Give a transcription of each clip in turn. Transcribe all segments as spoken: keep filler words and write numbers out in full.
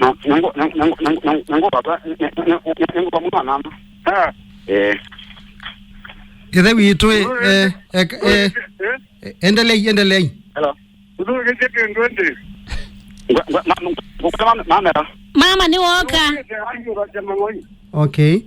Na, na ngo-, na, na, na, na, na ngo baba, na, na, na, na, na ngo baba mwana ama. Ah. Eh. Ithe witũ, eh, eh, eh, eh, endelei, endelei. Hello. Ũthũkĩtye kĩndũ ĩndĩ. Ngwa-, ngwa-, ma-, ngwa-, ngwa-, ma-, mamera. Mama nĩ woka. Ũthũkĩte ayu ũkasema ng'oi. Okay.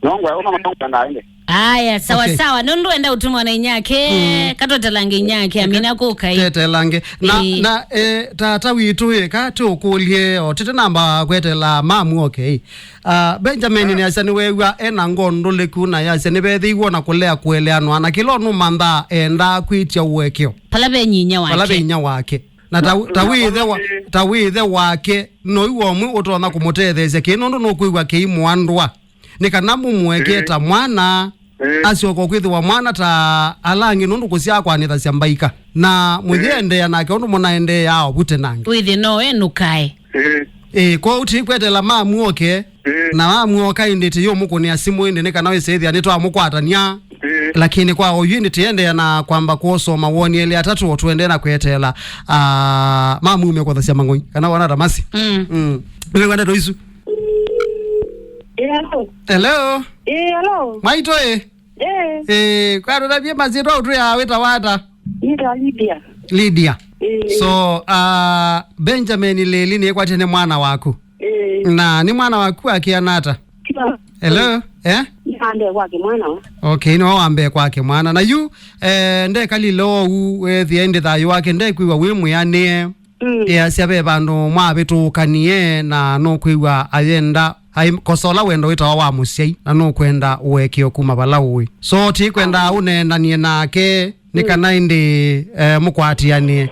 No ngwa, ũma mama ngwa ndaende. Aya, sawa, okay, sawa. Nũndũ enda ũtũmwa na inyake, mm, katwetelange inyake, amina kũka ĩ. Tetelange. Na, ĩ, na, eh, tata witũ ĩ, ka tũkũlye, o, tĩtĩ namba kwetela mamu, okay. Ah, Benjamin nĩasya nĩweew'a ena ngoo ndũlĩku na yasya nĩvethĩiwe na kũlea kũeleanwa na kĩla ũnũmanthaa endaa kwĩtya ũekeo. Pala ve nyinya wake. Pala ve inya wake. Na ta, ta wĩ ĩthe wa, ta wĩ ĩthe wake, no iwe ũmwe ũtonya kũmũtetheesya kĩĩ nũndũ nũkwĩw'a kĩimũandũa. Nĩ kana mũmũekee ta mwana, eh, asyoka kwĩthĩwa mwana ta ala angĩ nũndũ kũsyaa kwanĩthasya mbaika. Na mũyĩendeea nake ũndũ mũnaendeeaa o vute nangĩ. Wĩthĩ no enũkae. Eh. Ĩĩ, kwoou tĩkwetela mamu oke, eh, na mamu oka ĩndĩ tĩyũmũkũnĩa simũ ĩndĩ nĩ kana wĩsĩthĩa nĩtwamũkwatany'a. Eh. Lakini kwa oyu ĩndĩ tĩendeea na kwamba kwosoa mawoni elĩ atatũ o tũendee na kweteela, ah, mamu ume kwathasya mang'oi. Kana wona ta masi? Mm. Mm. Nĩwĩw'a ndeto isu? Hello. Hello? Eh, hello. Maitũ ĩ? Eh. Eh, kwa tũtavye masyĩtwa ũtwĩa wĩtawa ata? Nĩtawa Lydia. Lydia. Eh. So, uh, Benjamin Lili nĩkwatĩe nĩ mwana waku? Eh. Na nĩ mwana waku akĩana ata? Hello? Eh? Nĩwambee kwake mwana wa. Okay, nĩwe wambee kwake mwana. Na yu, eh, ndekalile ou, ethĩa ĩndĩ thayũ wake ndekwĩw'a wĩ mwĩanĩe. Mm. Easya ve vandũ mwavĩtũkanie na nũkwĩw'a ayenda, aikosola wendo wĩtawa wa mũsyai, na nũkwenda ũekeo kuma vala ũĩ. So, tĩkwenda ũneenanie nake, nĩ kana ĩndĩ, eh, mũkwatĩanĩe.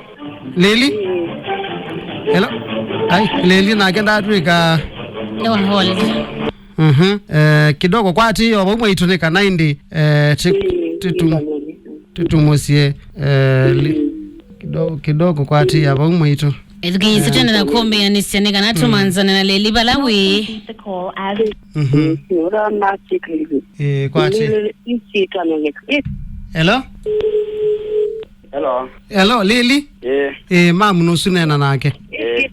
Lili? Mm. Hello? Ai, Lili nake ndatwĩka. Nĩ wa hold. Mhm. Eh, kidogo kwatĩĩa o vau mwaitũ nĩ kana ĩndĩ, eh, ti-, mm, titu-, tũtũmũsye, eh, li-, kidogo, kidogo kwatĩĩa vau mwaitũ. Ethukĩĩsye twende na kũmbeanĩsya nĩ kana tũmanzane na Lili vala wĩ. Mhm. Eh, kwatĩ. Hello? Hello. Hello, Lili? Eh. Eh, mamu nũsu neena nake. Eh.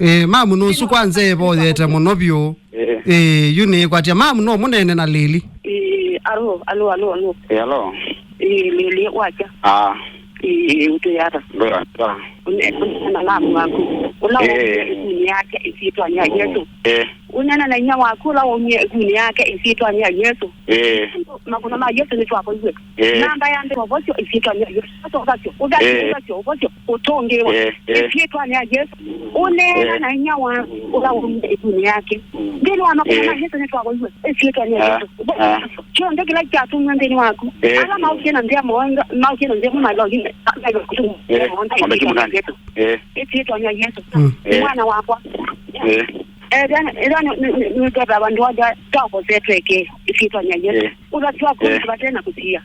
Eh, mamu nũsu kwanza evoyete mũno vyũ. Eh. Eh, yu nĩkwatya mamu no mũnene na Lili. Eh, alo, alo, alo, alo. Eh, alo. Eh, Lili wacha. Ah. Eh, ũtwĩata. Ndwĩra, ndwĩra. Une, une na mamu waku. Ula, eh, waku ni yake, ĩsyĩtwa ya Yesu. Eh. Ũneena na inya waku ũla waumie ĩkunĩ yake ĩsyĩtwanĩ ya Yesũ. Ĩĩ. Makũna ma Yesũ nĩtwakoiw'e. Ĩĩ. Namba ya mbee, ũvosyo ĩsyĩtwanĩ ya Yesũ. Ũvosyo, ũvosyo, ũvosyo, ũtũngĩĩwa. Ĩĩ, ĩĩ. Ĩsyĩtwanĩ ya Yesũ. Ũneena na inya wa ũla waumie ĩkunĩ yake. Nthĩnĩ wa makũna ma Yesũ nĩtwakoiw'e ĩsyĩtwanĩ ya Yesũ. Ũvosyo, ũvosyo. Kyonthe kĩla kyatumiwe nthĩnĩ waku. Ĩĩ. Ala maũkie na nzĩa moonga, maũkie na nzĩa mamailogine. Ĩĩ. Ĩsyĩtwanĩ ya Yesũ. Ĩĩ. Ĩsyĩtwanĩ ya Yesũ. Mm. Ĩĩ. Mwana wakwa. Ĩĩ. Ethĩa, ethĩa nĩ, nĩ, nĩ, nĩtwetha vandũ othe twakosetwe ĩsyĩtwanĩ ya Yesũ. Ĩĩ. Ũthatu waku, ĩĩ, vate na kũsia.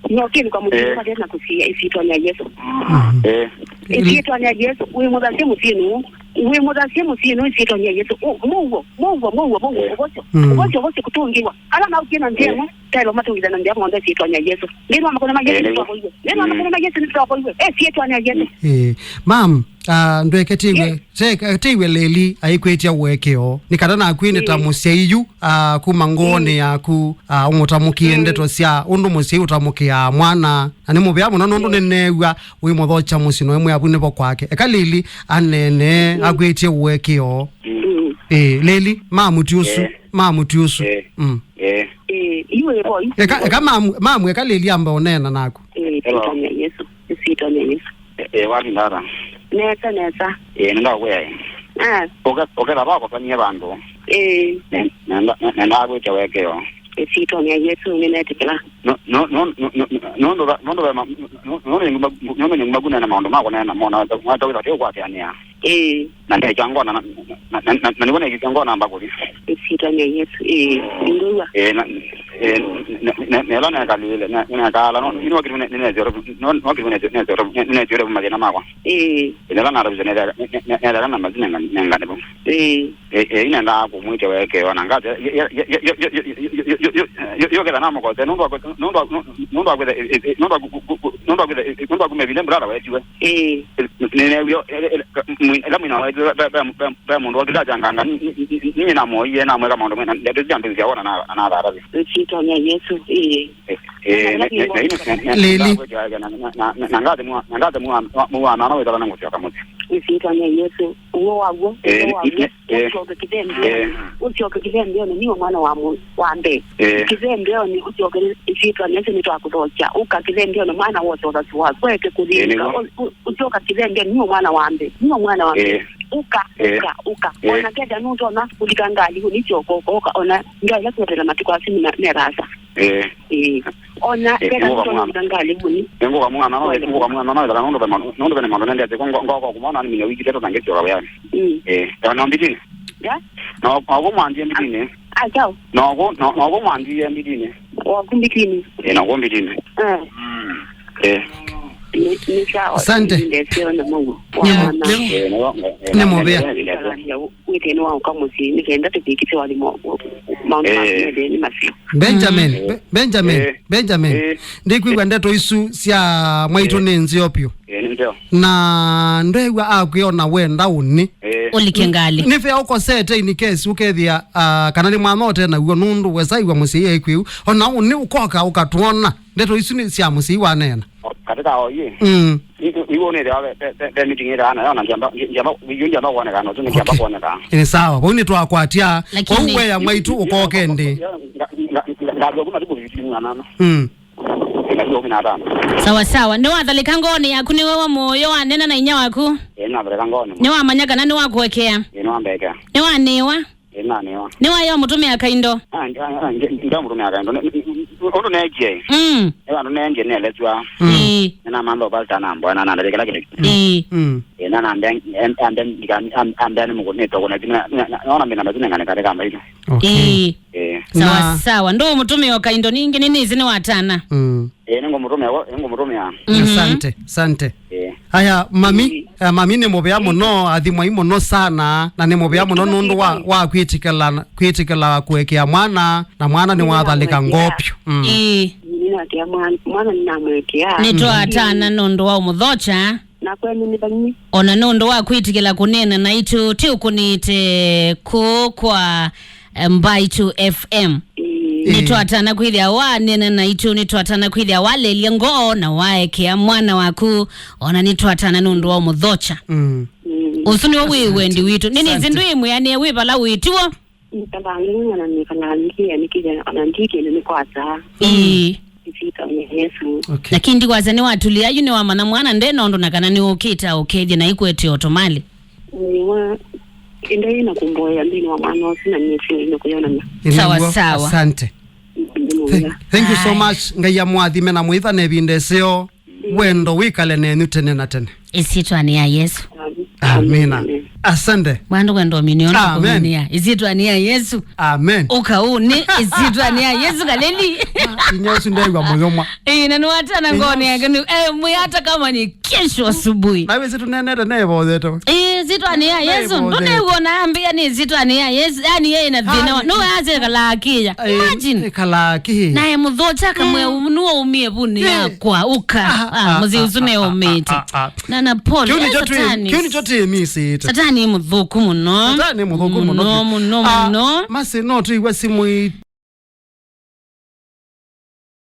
Nokĩlĩ kwa mũtĩ, ĩĩ, vate na kũsia ĩsyĩtwanĩ ya Yesũ. Mm. Ĩĩ. Ĩsyĩtwanĩ ya Yesũ, wĩ mũthasye mũsyĩnĩ ũũ. Wĩ mũthasye mũsyĩnĩ ũũ ĩsyĩtwanĩ ya Yesũ. Ũ, mũuo, mũuo, mũuo, mũuo, ĩĩ, ũvosyo. Mm. Ũvosyo, ũvosyo kũtũngĩwa. Ala maũkie na nzĩa ĩmwe, taĩlo matũngĩtha na nzĩa monthe ĩsyĩtwanĩ ya Yesũ. Nthĩnĩ wa makũna ma Yesũ nĩtwakoiwe. Nthĩnĩ wa makũna ma Yesũ nĩtwakoiwe. Ĩsyĩtwanĩ ya Yesũ. Ĩĩ. Mam, ah, ndweke tĩw'e, tĩw'e lĩli aikwĩtya ũekeo. Nĩ kana naku ĩndĩ ta mũsyai yu, ah, kuma ngoonĩ yaku, ah, ũmũtamũkie ndeto sya ũndũ mũsyai ũtamũkĩaa mwana. Na nĩ mũvea mũno nũndũ nĩneew'a wĩ mũthokya mũsyĩ noe mwĩ avu nĩvo kwake. Eka lĩli aneenee akwĩtye ũekeo. Mm. Ĩĩ, lĩli, mamũti ũsu. Ĩĩ. Mamũti ũsu. Ĩĩ. Mm. Ĩĩ. Ĩĩ, yu ĩvoi. Eka, eka mamu, mamu, eka lĩli amba ũneena naku. Ĩĩ, hello. Ĩsyĩtwanĩ ya Yesũ. Ĩsyĩtwanĩ ya Yesũ. Ĩĩ, ĩĩ, wathi ndata. Nesa, nesa. Ĩĩ, nĩndakwĩa ĩĩ. Ah. Ũke, ũketha vakũtanie vandũ. Ĩĩ. Ne, nenda, ne, nenda kwĩtya ũekeo. Ĩsyĩtwanĩ ya Yesũ nĩnetĩkĩla. No, no, no, no, no, no, nũndũ va, nũndũ va ma, no, no, nũndũ nyuma, nũndũ nyuma kunena maũndũ ma kũneena mona, mwa tawĩtha tĩ ũkwatĩanĩa. Ĩĩ. Na ndekya ngona, na, na, na, na, na nĩvo nekĩsya ngona mbakũthi. Ĩsyĩtwanĩ ya Yesũ. Ĩĩ, nĩngwĩw'a. Ĩĩ, na, ĩĩ, na, na, na, na ĩla nekalile, na, na nekala, no, ino wakati nene, nene zero, no, no wakati nene, nene zero, nene zero mathĩna makwa. Ĩĩ. Ĩĩ, na ĩla natavisya nethela, ne, ne, nethela na mathĩna nenga, nenga nĩvo. Ĩĩ. Ĩĩ, ĩĩ, nĩnendaa kũmwĩtya ũekeo, na ngate, yo, yo, yo, yo, ketha namũkose, nũndũ wa kwĩtha, nũndũ wa kwĩtha, nũndũ wa kwĩtha, nũndũ wa ku, ku, ku, ku, nũndũ wa kwĩtha, nũndũ wa kumya vile brother wetiwe. Ĩĩ. Nĩneew'ie ĩla mwina waitũ ve mũndũ wakĩla kyanganga, ninyie namoie, namweka maũndũ mwena ndeto isu ambĩthya wona na natharasya. Ĩsyĩtwanĩ ya Yesũ. Ĩĩ. Lĩli. Na ngathĩ mũana wĩtala na ngũsyoka mũsyĩ. Ĩsyĩtwanĩ ya Yesũ. Ũw'o waw'o, ũw'o waw'o. Ũsyoke kĩthembeonĩ. Ũsyoke kĩthembeonĩ, niwe mwana wa mũ-, wa mbee. Kĩthembeonĩ, ũsyoke ĩsyĩtwanĩ ya Yesũ nĩtwakũthokya. Ũka kĩthembeonĩ, mwana wa ũsyoka siwa. Kweke kũthĩnĩka. Ũsyoka kĩthembeonĩ, niwe mwana wa mbee. Niwe mwana wa mbee. Ũka, ũka, ũka. Ona ketha nũtonya kũlika ngalĩ, ũnĩsyoka ũka. Ona ngalĩ ila kũetela matukũ asu nĩ merasa. Ĩĩ. Ona ketha nũtonya kũlika ngalĩ, ũnĩ. Nĩngũka mwana no, nĩngũka mwana no, ĩtala nũndũ ve maũndũ, nũndũ ve maũndũ nendete, ngo, ngo, ngo, kumona nĩ mina wiki tatu na ngĩsyoka wĩanĩ. Ĩĩ. Ĩĩ, ona mbitini. Ya? No, no, kũmwanjie mbitini. Achao. Novo, no, novo mwanjie mbitini. Waku mbitini. Ĩĩ, novo mbitini. Eh. Ĩĩ. Ni, ni sawa. Asante. Ndesiona Mungu. Nĩ mũ-, nĩ, nĩ mũvea. Wĩthĩnĩ wa ũka mũsyĩ, nĩ kenda tũkĩkĩte walimo maũndũ ma mĩthĩnĩ masio. Benjamin, Be-, Benjamin, Benjamin, ndikwĩw'a ndeto isu sya mwaitũ nĩ nzeo vyũ. Ĩĩ, nĩ nzeo. Na ndwĩw'a akwĩona wenda ũnĩ. Ĩĩ. Ũlike ngalĩ. Nĩ vea ũkosete in case ũkethĩa, ah, kana nĩ mwana ũte naw'o nũndũ wesaiwa mũsyai aikwĩu. Ona ũnĩ ũkoka ũkatwona. Ndeto isu nĩ sya mũsyai waneena. Katika oyi. Mm. Iwo nĩ ve, ve, ve meeting ĩtaana yona njamba, njamba, yu njamba kuonekana, tu njamba kuonekana. Ni sawa. Vau nĩ twakwatya. Lakini kwa uwe ya maitu ũkoke ndi. Nga, nga, nga, nga, kuma tu kuvitimwa nana. Mm. Ĩna kũmi na atano. Sawa, sawa. Nĩwathalĩka ngoonĩ yaku, nĩwe wa mũyo wanena na inya waku? Ĩĩ, nĩnathalĩka ngoonĩ. Nĩwamanya kana nĩwakũekea? Ĩĩ, nĩwambekea. Nĩwanĩwa? Ĩĩ, nĩnanĩwa. Nĩwayo mũtũmĩa kaindo? Ah, nda, nda, nda, ndamũtũmĩa kaindo. Nĩ, nĩ, nĩ, ũndũ neekie. Mm. Nĩ vandũ neendie nĩeleswa. Mm. Ĩĩ. Nĩnamantha ũpasita na mboya na nandavya kĩla kĩndũ. Ĩĩ. Mm. Ĩĩ, na nambea, am-, ambea ndika-, am-, ambea nĩ mũkũ-, nĩtokũna, na, na, na, naona mbĩna mathĩna ngane katika maitũ. Okay. Ĩĩ. Ĩĩ. Sawa, na sawa. Ndũũmũtũmĩa o kaindo ningĩ, nĩnĩsĩ nĩwatana. Mm. Ĩĩ, nĩngũmũtũmĩa, nĩngũmũtũmĩa. Mhm. Asante, asante. Ĩĩ. Aya, mami, ĩĩ, eh, mami nĩ mũvea mũno, athimwai mũno sana, na nĩ mũvea mũno nũndũ wa, wa kwĩtĩkĩla, kwĩtĩkĩla kũekea mwana, na mwana nĩwathalĩka ngoo vyũ. Mm. Ĩĩ. Nĩnakĩa mwana, mwana nĩnamwekea. Nĩtwatana nũndũ wa ũmũthokya. Na kwenyu nĩ vanyi. Ona nũndũ wa kwĩtĩkĩla kũneena naitũ, tĩ ũkũnĩte kũũ kwa, eh, Mbaitu F M. Ĩĩ. Nĩtwatana kwĩthĩa waneena naitũ, nĩtwatana kwĩthĩa walelya ngoo na waekea mwana waku, ona nĩtwatana nũndũ wa ũmũthokya. Mm. Mm. Ũsu nĩwe wĩ wendi witũ. Nĩnĩsĩ ndwĩ mwĩanĩe wĩ vala wĩtiwo. Nĩkalaa ngĩng'ang'ana, nĩkalaa ngĩanĩkĩthya, ona ndikĩndũ nĩ kwasa. Ĩĩ. Ĩsyĩtwanĩ ya Yesũ. Okay. Lakini ndikwasya nĩwatũlĩa yu, nĩwamanya mwana nde na ũndũ, na kana nĩũkĩte ũkethya na ikwete otomali. Nĩwa ĩndĩ na kũmboya nthĩnĩ wa mwana ũsu, na nĩsĩ nĩkũyonana. Ĩĩ, sawa, nĩw'o. Sawa. Asante. Thank, thank you so much. Ngai amwathime na mwĩthane ĩvinda ĩseo. Wendo wĩkale nenyu tene na tene. Ĩsyĩtwanĩ ya Yesũ. Amina. Asante. Mwandu kwenda ũmini ũndũ. Amen. Kũminia. Ĩsyĩtwanĩ ya Yesũ. Amen. Ũka ũnĩ ĩsyĩtwanĩ ya Yesũ kaleli. Inya ũsu ndew'a mũyũmwa. Ĩĩ, na nĩwatana ngoni yake nĩ, eh, mwĩ hata kama ni kesho asubuhi. Na wĩsĩ tũnenete nĩvothetwe. Ĩĩ, ĩsyĩtwanĩ ya Yesũ. Nĩvothetwe. Ndũnew'ona ambĩa nĩ ĩsyĩtwanĩ ya Yesũ. Yani yeye na thĩna wa. Nĩwe asekala akĩya. Imagine. Ĩkalaa kĩ. Naye mũthũkya akamwĩa, "Nĩwe umie vunĩ yakwa, ũka." Ah, mũsyĩ ũsu nĩũmĩte. Na, na Paul, kĩu nĩkyo twĩ-, satani. Kĩu nĩkyo twĩmĩsĩte. Satani nĩ mũthũku mũno. Satani nĩ mũthũku mũno. Mũno, mũno, mũno. Masi no tũiw'a simũ ii-